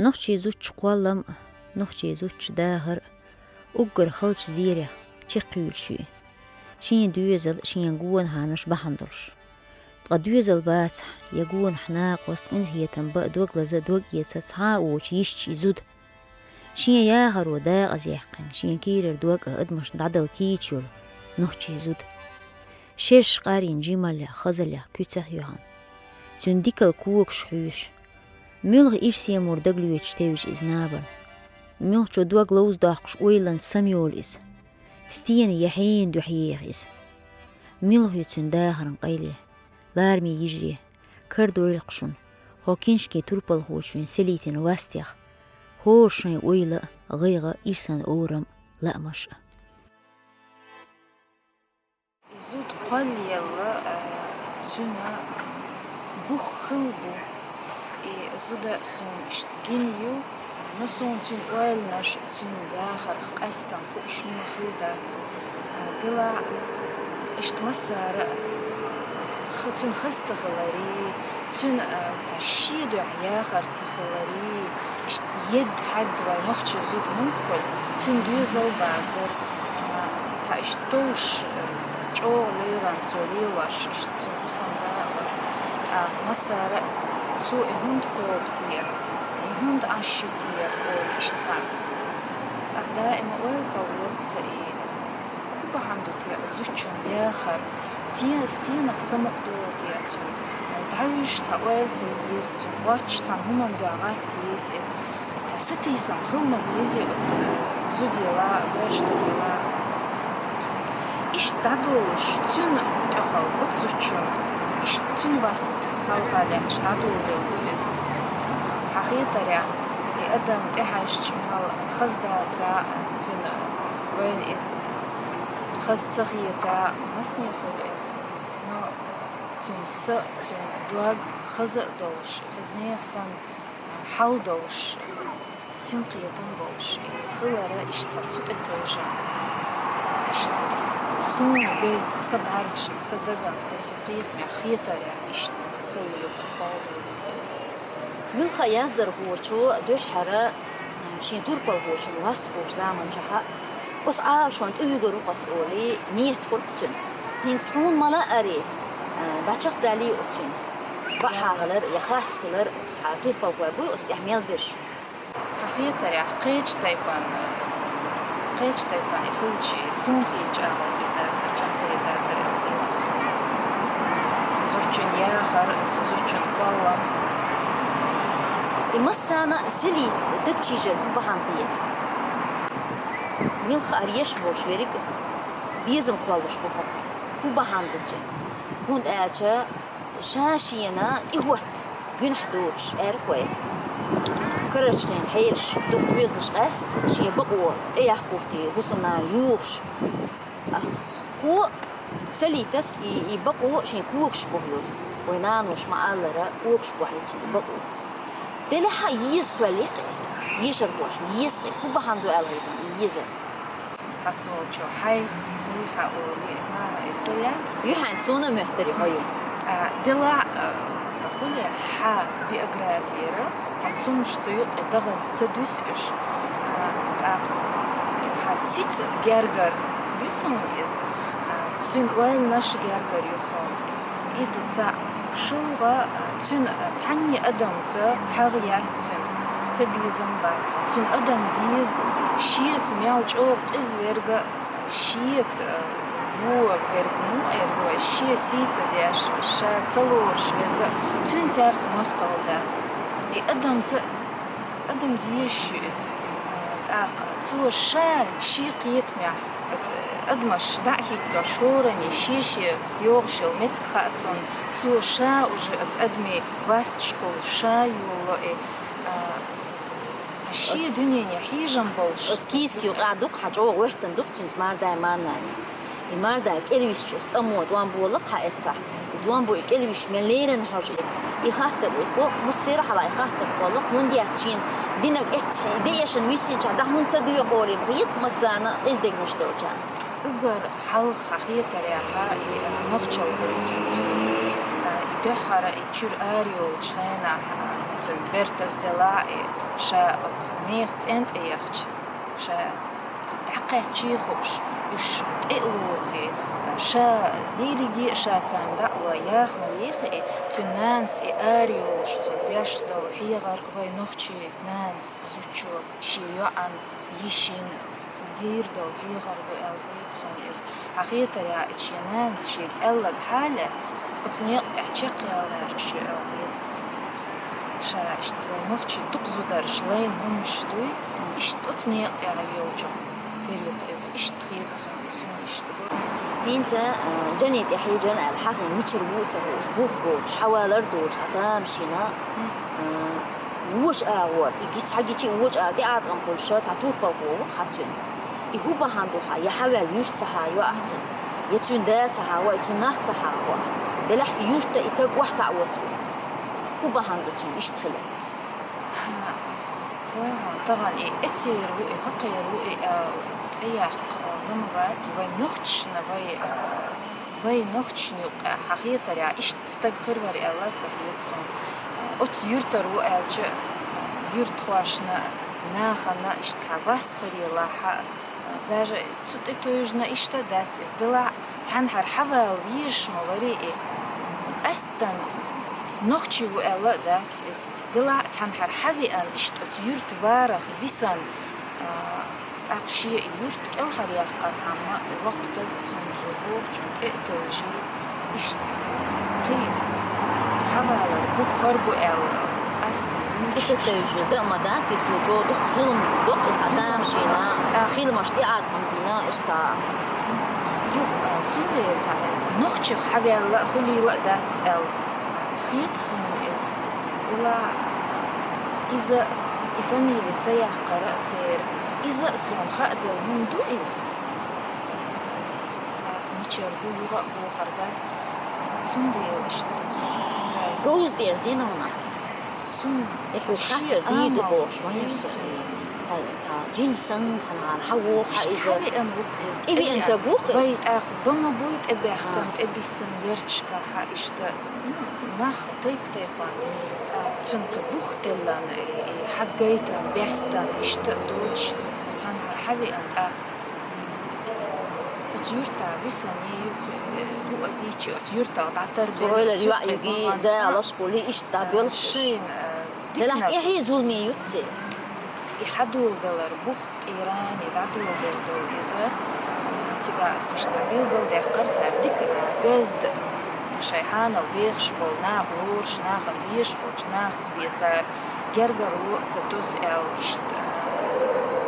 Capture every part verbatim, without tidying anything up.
Нохчий зудчун кхоллам, нохчий зудчун дахар уггар халча зерех чакхйоалаш я. Шен доьзал, шен гонахьараш бахьан долаш. Ткъа доьзал бацахь, е гонахьа накъост, къинхетам ба, дог лаза, дог эца цхьа а воацаш йиш йий зуда. Шен яхаро дакъазъяьккхина, шен кийрара дог а адамашна дӀадала кийча йола нохчий зуда. Шераш къарйина жималлех, хазаллех куьцах юьхьан. Цуьнан дикал когаш хьоьшу. Муьлха ирсемур дагалоьцуш тевжа иза набарна. Муьлххачо дог ловзадоаккхаш ойланца самайола иза. Стенан е хьенан дуьхьа еха иза. Мила хьу цуьнан дахаран къайле, лараме йижаре, кара дойла-кх шуна, хьо киншкин турпалхочун Селитин вастех, хӀора шайн ойла а, гӀайгӀа а, ирсан орам а, лаамаш а. Зуда кхоллаелла, а, цуьнан бух хилла бу. И зуда суна иштта гина ю, но суна цуьнан ойланаш, цуьнан дахарах къаьстина хууш хӀума хилла дац. А, делахь а, иштта массара а х-, цуьнан хаза ца хиларе, цуьнан, а, цхьа шен дуьхьа яхар ца хиларе, иштта едда хьаьдда вай нохчий зуда муьлхха хуьлу, цуьнан доьзал бацар, а, цхьа иштта товш, а, чӀогӀа лерина цо лелош, иштта цуьнан хӀусамда а, тӀаккха массара а цо и хӀунда кхобу те, и хӀунда Ӏаш ю те, олуш цхьа. ТӀаккха даима ойла хилла йоьду сан и, хӀун бахьана ду те оцу зудчун яхар, те-, стенах самукъадолу те цуьнан? ДӀавуьжуш цхьа ойла хила еза цуьнан, гӀотташ цхьана хӀуманна дуьхьа гӀатта еза иза. Цхьа сатийсам хила ма безий оцу зудела а, вежаршкахьла а. Иштта дӀадолуш, цуьнан тӀехула оцу зудчун, иштта цуьнан васт хьалха лаьтташ дӀадолаелла ду иза. Хьан хетарехь, и адам тӀехьаьжча мел хаза дацахь а, цуьнан вайна иза хаза ца хета, масане хуьлу иза. Но цуьнан са, цуьнан дог хаза а долуш, хӀинца нехан санна хьал долуш, синкхетам болуш хилар иштта цу тӀе тевжина. Иштта суна гай, сан бӀаьргашна, сан дагна, сан синкхетамехь хетарехь иштта хилла ю тхан кхоллам. Муьлхха а яздархочо дуьххьара шен турпалхочун васт кхочу заманчохь а, оцу Ӏалашонна тӀе вуьгур ву-кх ас олий, нийят хуьлу цуьнан. ХӀинца хьуна ма-лаъара, а, дӀачекхдалий оцу цуьнан. Бакъахьа хилар я харц хилар, цхьа турпалхой буй оцу тӀехь мел берш. Хьан хетарехь, кхечу тайпана, кхечу тайпана и хилча, суна хетачу агӀор хетацар, чекхдайтацар аьлла хета суна иза. Цу зудчун яхар, цу зудчун кхоллам. И массарна а Селита дагчийжар хӀун бахьана хета? Муьлхха а еш волуш верг безам кхоллуш бу хӀокху. ХӀун бахьана ду цуьнан? ХӀунда аьлча ша шена тӀехӀотта гуьнахь доцуш аьрру вай. Карарчу хенахь хьелаш дукха доьзалш къаьста, шен бакъо тӀеяккхалц хӀусамнана юхуш. Кхо Селитас и, и бакъо шен когаш бохьура. Вайн наноша ма-аллара, когаш бохьуьйту цуьнан и бакъо. Делахь а еза кхоьллий-кх и? Вешархошна еза-кх и? ХӀун бахьана ду аьлла хӀуьйтун и езар? Цхьацца волчо хьайх дуй хьан олий, мама, и со яц. Юьхьанца суна а моьттура хьо ю. А, делахь а, хуьле хьан биографияра, цхьацца хӀумнаш цу юкъе дагӀаза ца дуьсу уьш. А, тӀаккха хьан сица гергара ю суна иза, а, цуьнан ойланаш гергара ю суна. И ду цхьаъ. ШолгӀа, цуьнан цхьанне адамца хьагӀ яц цуьнан, цабезам бац цуьнан. Цуьнан адам деза, шеца мел чӀогӀа къиза верг а, шеца вон верг муха эр вай, шен сий ца деш, ша ца лоруш верг а, цуьнан цаьрца мостагӀа дац. И адамца, адам дезаш ю иза. ТӀаккха цо ша шен кхетамехь, оцу адамаш дӀа а хӀиттош, хӀоранна шен-шен йогӀуш йолу меттиг хаьа цунна, цо ша уже оцу адамийн васташкахула ша йолало и, а, цхьа шен дуьнене хьежам болуш. Оцу кийсак юкъахь ду-кх хьан, чӀогӀа гӀоьттина ду-кх цуьнца мардай марнана. И марда кӀелвисча, оцу тӀамо тӀом болу-кх хьан эццахь. И тӀом бу и кӀелвисча мел лерина хьожа и. И хаттар, и кхо массеран хьала и хаттар кхоллу-кх, хӀунда яц шена динарг эццахь, и де эшна виссинчохь дӀа хӀунда ца доькъу олий, боху-кх массарна а къиза дегнаш долчарна. Уггар хьалха хьан хетарехь, и нохчалла хуьлу цуьнца. И дуьххьара и чуьра ара йолчу хенахь, Бертас делахь а, ша оцу нехан цӀен тӀе яхча, ша цу дӀакхаьччий хууш, уьш тӀе а лоций, ша лерриге а ша царна дӀа а ван, яха ма вехий, цуьнан нанас и ара йолуш, цо беш долу хьехар вайн нохчийн нанас зудчо шен йоӀана, йишина дийр долу хьехар ду аьлла хета суна иза. Хьан хетарехь, и шен нанас шега аьлларг хьалаьцна, оцу некъа тӀехь чекхъялларг шу аьлла хета суна иза. Ша иштта вайн нохчийн дукха зударша лайна хӀуманаш дуй, иштта оцу некъа тӀехь йолчух тера ю-кх иза, иштта хета суна, суна иштта ду. ХӀинца, а, Джанни тӀе хьежира аьлла, хьахийна мичара ву а ца хууш, бух боцуш, хьавалар а доцуш, цхьа тамашийна, а, вочу агӀор, и гиц хьагичи а вочу агӀор тӀеӀаткъам хуьлуш, цхьа турпалхо ву хьан цуьнан. И хӀун бахьана ду хьан, я хьаваьлла юьрта ца хьахо ахь цуьнан, я цуьнан да ца хьахо, я цуьнан нах ца хьахо ахь. Делахь и юьрта и таг охьатаӀа воцург. ХӀун бахьана ду цуьнан иштта хилар? Тахана, тахана и эцер ву, и хӀокхер ву, и, а, цӀе яккха, а, хӀума вац, вайн нохчашна, вай, а, вайн нохчашна юкъахь, хьан хетарехь, иштта стаг хир вара аьлла ца хета суна. Оцу юьртара ву аьлча, юьртахошна, нахана иштта цхьа вас хир елахь а, даже цу тӀе тевжина иштта а дац иза. Делахь цхьанхьара хьавала везаш ма варий и. Къаьсттина нохчи ву аьлла а дац иза. Делахь цхьанхьара хьавеана, иштта оцу юьрта варах висина, а, тӀаккха шен и юьрт кӀелхьаръяьккхархьама, воккха стаг цунна бохучунна тӀе а тевжий, иштта кхин хьавалар бух хир бу аьлла, къаьсттина. И ца тевжина, дан а ма дац, и цо чӀогӀа дукха зулам доккху и цхьа тамашийна, хиламаш тӀеӀаткъам бина, иштта. Юха, а, цундела цхьа нохчех хьаваьлла а, хуьлийла а дац аьлла хета суна иза. Делахь иза и фамили ца яккхара а церан, иза а суна хааделла хӀума ду иза. Мичара ду юха а бохар дац, цундела иштта. Говза дерзийна хьуна. Цунна. Эс ву шен хаттар дийр ду амал бохуш, ван яхса. Цхьа, цхьа жима санна, цхьанхьара хьан воху, хьан иза. Хьан веана ву иза? И веана тӀе стаг ву-кх иза? Вай тӀаккха бан ма буй тӀебаьхкина, тӀебиссина верчка хьан иштта, ну, нах тайп-тайпана. Цунна кхин бух теллина, и, и хьагайтина, бестина, иштта а доцуш, цхьанхьара хьан веана тӀаккха. Оцу юьртахь висина, и, э, хӀу а дийчи, оцу юьртах дӀатарбелла. Цу ойла юьгий, залаш гули, иштта дӀабоьлхуш. Шайна, э, делахь тӀехье зуламе юцци. И хьадоладалар бух, тӀерани дӀадоладелла долу иза. Цигахь аса иштта билгалдаьккхира цара дика, э, безда. Шайн хьанал бехаш болу, наха лоруш, нахана беш болчу нахаца бен цара. Гергарло а ца тосу аьлла, иштта,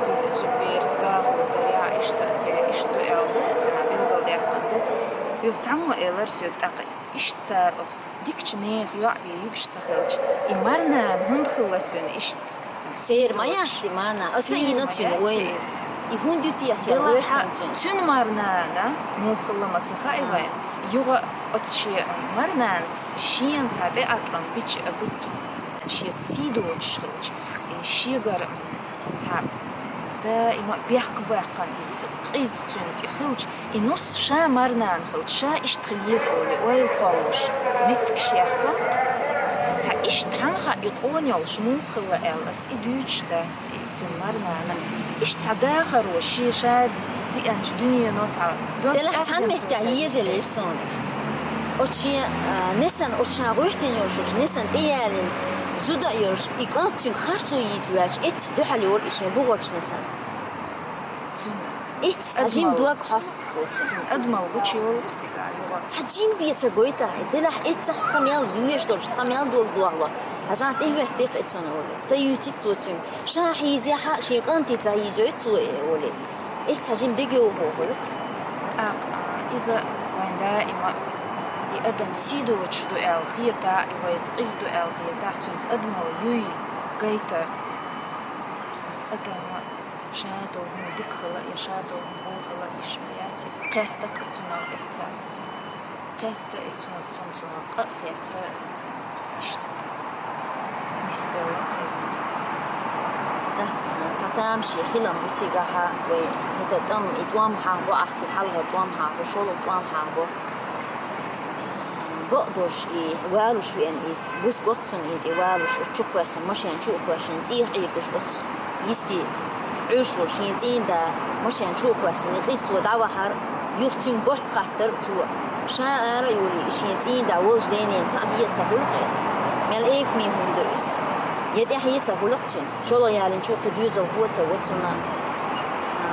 а, цу берца хӀума дара, иштта, церан иштта ду аьлла, цара билгалдаьккхина ду. Юха цхьаммо элира соьга тӀаккха, иштта цара оцу дикачу нехан йоӀ бен юьгуш ца хилча, и марнана хӀунда хилла цуьнан иштта? Церан ма яц и марнана, аса йина цуьнан вайна. И хӀунда ю те аса гӀоьртан цуьнан? Цуьнан марнана муха хилла ма ца хаьа вайна. Юха оцу шен марнанас шена цхьа тӀеӀаткъам бича а бу. Шеца сий доцуш хилча, и шегара цхьа даима бехк баьккхина иза, къиза цуьнца и хилча, и нус ша марнана хилча, ша иштта хила еза олий, ойла кхоллуш, меттигаш яьккхина. Цхьа иштта хьанха и къона йолуш муха хилла аьлла, аса и дуьйцуш дац, и цуьнан марнана. Иштта цхьа дахаро шен ша диъанчу дуьнено цхьа дог... Делахь цхьана меттехь еза елира суна. Оцу шен, а, несан, оцу ша гӀоьртина йолуш, несан тӀеялийна зуда а йолуш, и кӀант цуьнга харцо йийца ваьлча, эццахь дуьхьал йолу и шен бухарчу несан. Цуьнан... Эццахь цхьа жима дог хьоста цо цуьнан. Цуьнан адамал гучуйолу цигахь юха. Цхьа жима бен ца гойтахь, делахь эццахь тхан мел веш долчу, тхан мел долу дохло. Хьажахь, тӀехӀоьттира-кх и цунна олий. Ца юьйцуьйту цо цуьнга. Ша хьийзехьа, шен кӀанте ца хьийзойту цо и олий. Эццахь жима дегайовхо хуьлу. ТӀаккха, а, иза вайн даима, и адам сий доцуш ду аьлла хетахь, и вайца къиза ду аьлла хетахь, цуьнца адамал юй гайтар. Оцу адамна ша долу хӀума дика хила, я ша долу хӀума вон хила, иш ма яц, кхетта-кх цунах эццахь. Кхетта и цунах, цунна цунах къа а хетта, иштта нисделла иза. Тахана цхьа тамашийна хилам бу цигахь, вай хӀета тӀам, и тӀом хьахабо ахь, цига хьалха тӀом хьахабо, шолгӀа тӀом хьахабо. Бакъдолуш и валуш веана иза, бус гохцун и тӀе валуш, оцу чу кхоьссина, машен чу а кхоьссина, цӀийх Ӏийгуш оцу. Йисте, Ӏуьйш волу шен цӀийнан да машен чу а кхоьссина, и къиза цо дӀавахьара, юха цуьнга барт хаттара цо. Ша ара а йолий, и шен цӀийнан да волчу дайнена цхьаъ бен а ца хуьлу-кх иза. Мел экаме хӀума ду иза. Я тӀаьхье ца хуьлу-кх цуьнан, шолгӀа ялийначу кху доьзалхо а ца во цунна. А,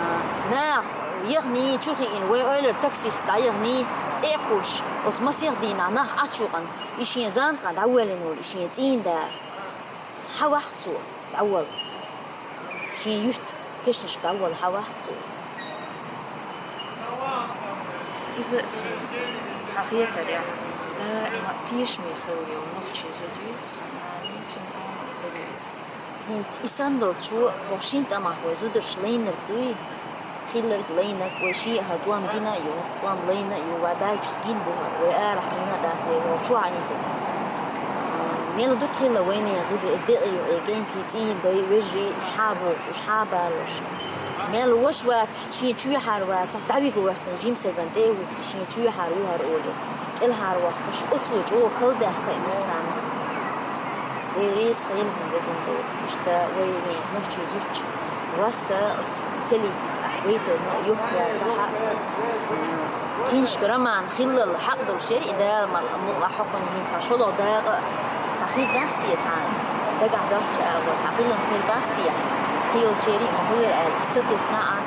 наха яхний, чу хиъна, вай эвлара таксист дӀаяхний, цӀе а кхуллуш, оцу масех дийнахь нах Ӏачу юкъана, и шен зама кхаъ дӀавоьллина волу, и шен цӀийнан да. Хьан ваьхьа цо дӀаволла? Шен юьртан кешнашка дӀаволла хьан ваьхьа цо? Иза а цо хьан хетарехь, даима а тешаме хилла йолу нохчийн зуда ю, сан нана ю, цуьнан хьуна а хуьлу иза. ХӀинца и санна долчо, хӀокху шина тӀамах вай зударша лайнарг дуй? Хилларг лайнарг, вай шен а хӀара тӀом гина а ю, тӀом лайна а ю, вай дайшца гина бу хӀара, вай арахь хьийна а дац, вай хӀокху чохь а хьийна ду. Мел ду хилла вайнехан зуда, иза декъий ю, и кӀентий, цӀийнан дай, вежарий, уьш хьан а бохуш, уьш хьан а балош. Мел ваша вацахь, шен чоьхьара вацахь, дӀавига ваьккхина жима стагана тӀе а вуьту, шен чоьхьара ву хӀара олий. КӀелхьара воккхуш, оцо чӀогӀа кхалдехка и массарна. Деррис хилла хӀун везан ду, иштта вайнехан нохчийн зудчун васта оцу селийтица ахь гайтарна а юххе яцахь а. Киншка роман хиллал хьакъ долуш яра и, Дала ма-, мукъа хьокхунна хӀинца цхьа шолгӀа дакъа а, цхьа хир дац те цхьа, дагахь доцчу агӀор цхьа хилам хир бац те, кхин йолчерий а ма хуьлура аьлла, ца тесна а.